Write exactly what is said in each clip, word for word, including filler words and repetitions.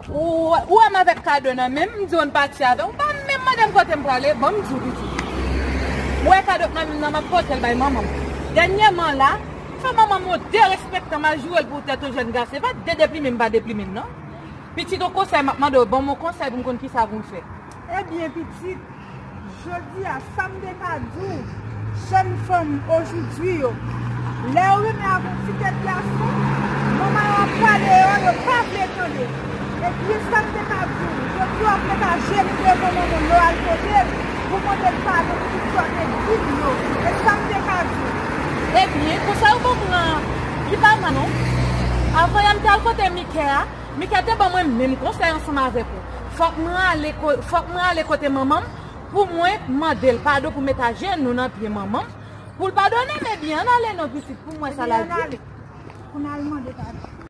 Ou, ou wè m avèk kado nan men m, m di w n pati avè w, ou pa menm mande m kote m prale, ban m di w pitit. Ou wè kado k nan men m nan, m ap pote l bay manman m. Dènyèman la, fè manman m yon derespektan, m al joure l pou tèt yon jèn gason. E pa de deplimen m pa deplimen l non. Pitit, yon konsèy m ap mande w, ban m yon konsèy pou m konn kisa pou m fè. Ebyen pitit, jodi a, sa m te ka di w, jèn fanm ojoudwi yo, lè yo renmen avèk ti tèt gason, manman yo ap pale yo, yo pa vle tande. Ebyen sa m te ka di w, jodi a w ap met ajenou devan manman w, yo al kote l, pou mande l padon pou tout sa w te di l yo. E sa m te ka di w. Ebyen, konsèy ou ban m nan, li pa mal non. Avan yè m te al kote Mikè a, Mikè te ban mwen menm konsèy ansanm avèk ou. Fòk mwen ale ko-, fòk mwen ale kote manman m pou mwen mande l padon, pou met ajenou nan pye manman m pou l padone m. Ebyen, ann ale non pitit, pou mwen sa l al di. Pou n al mande padon.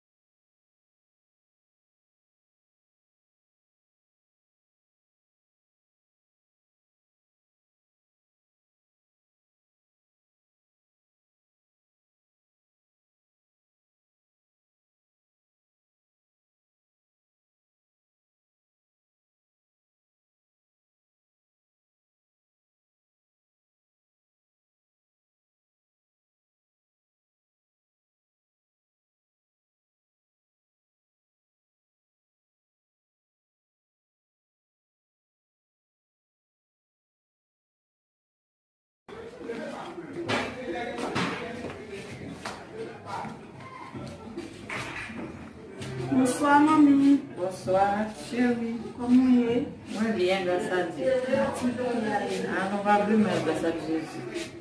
Bonswa manmi. Bonswa cheri. Kòman w ye? Mwen byen, gras a Dye. Ti bebe a ye? A non, pa vle mal, gras a Jezi.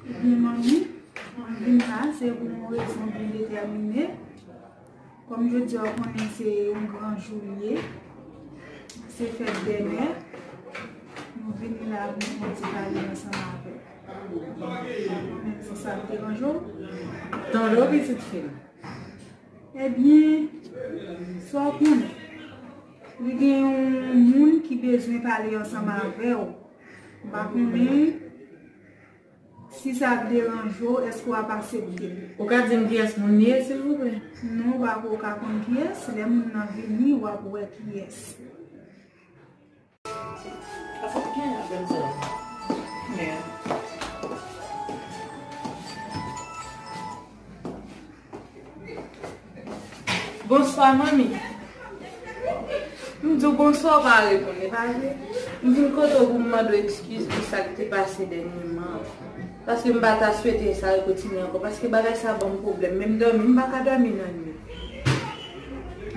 Ebyen manmi, mwen vin la se pou yon rezon byen detèmine. Kòm jodi a w konnen se yon gran jou l ye, se fèt dèmen, nou vin la pou nou fè yon ti pale ansanm avè w. Ou konnen se sa k deranje w? Tande w pitit fi m. Ebyen, sa w konnen, li gen yon moun ki bezwen pale ansanm avè w. M pa konnen si sa ap deranje w, èske w ap aksepte l? Ou ka di m kiyès moun li ye, silvouplè? Non, ou pa ko ka konn kiyès. Lè moun nan vini, w ap wè kiyès. Bonswa, manmi. M di w bonswa, w pa reponn, e pa vre? M vin kote w pou m mande w ekskiz pou sa k te pase dènyèman an. Paske m pa ta swete sa rekontinye ankò, paske bagay sa ban m pwoblèm. Menm dòmi, m pa ka dòmi nan nwit.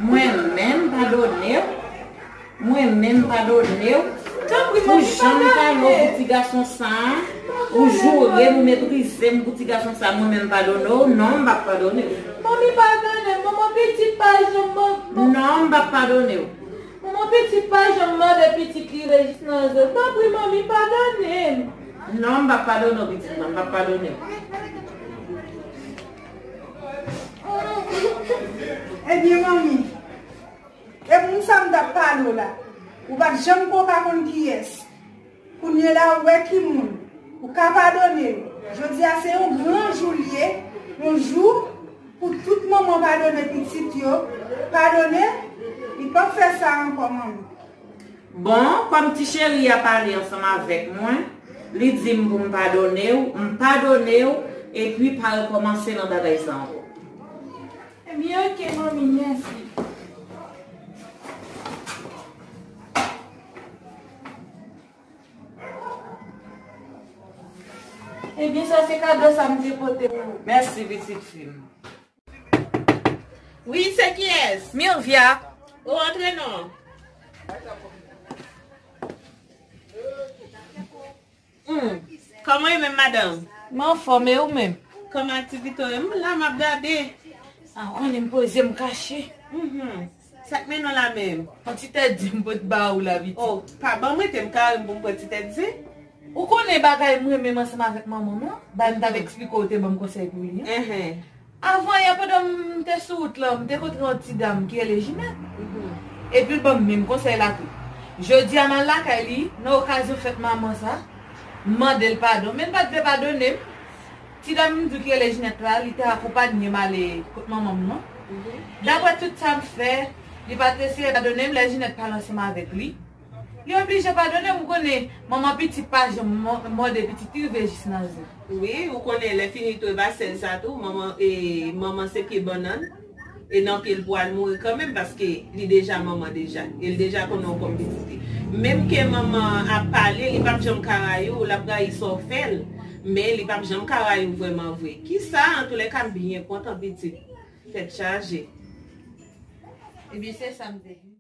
Mwen menm, padone w. Mwen menm padone w pou jan m pale w pou ti gason sa a, ou joure m, ou meprize m pou ti gason sa a, mwen menm padone w? Non, m p ap padone w. Manmi padone m, manman pitit pa janm man-, man-, Non, m p ap padone w. Manman pitit pa janm mande pitit li rejis nan zo. Tanpri manmi padone m. Non, m p ap padone w pitit mwen, m p ap padone w. Ebyen manmi, e moun sa m t ap pale w la, ou pa t janm ko ka konn kiyès. Kounye la ou wè ki moun. Ou ka padone l. Jodi a se yon gran jou l ye, yon jou pou tout manman padone pitit yo. Padone, li p ap fè sa ankò manmi. Bon, kòm ti cheri a pale ansanm avèk mwen, li di m pou m padone w, m padone w, epi pa rekòmanse nan bagay sa ankò. Ebyen, oke, manmi, mèsi. Ebyen, sa se kado sa m te pote pou ou. Mèsi, pitit fi m. Wi, se kiyès? Mirvia. O, antre non. Hmm. Kòman w ye menm, madanm? M anfòm, e ou menm? Kòman aktivite w ye? M la, m ap gade. A, ou konnen m poze, m kache. Mhm. Sa k mennen w la menm? Yon ti tèt di m pot ba ou la, pitit. O, pa ban m rete, m kare m pou m pran ti tèt di. Ou konnen bagay m renmen m ansanm avèk manman m lan? Bagay m t ap eksplike w, ou te ban m konsèy pou li an. Enhen. Avan yè, pandan m te sou wout lan, m te kontre yon ti dam ki rele Jinèt. Mhm. Epi l ban m menm konsèy la tou. Jodi a, m al lakay li, nan okazyon fèt manman sa, m mande l padon, men l pa t vle padone m. Ti dam m di w ki rele Jinèt la, li te akonpanye m ale kot manman m nan. Mhm. Daprè tout sa m fè, Li pa t eseye padone m lè Jinèt pale ansanm avèk li. Li oblije padone m, ou konnen, manman pitit pa janm mò- mòde pitit li rive jis nan zen. Wi, ou konnen lè fini tweva sèl sa tou, manman e manman se pye bannann. E nan pye l pou al mouri kanmenm paske li deja manman deja. E l deja konnen w kòm pitit li. Menm ke manman ap pale, li p ap janm ka rayi w, l ap rayi sa w fè l. Men li p ap janm ka rayi w vrèman vre. Kisa, antoulèka, m byen kontan pitit. Tèt chaje. Ebyen, se sa m te di.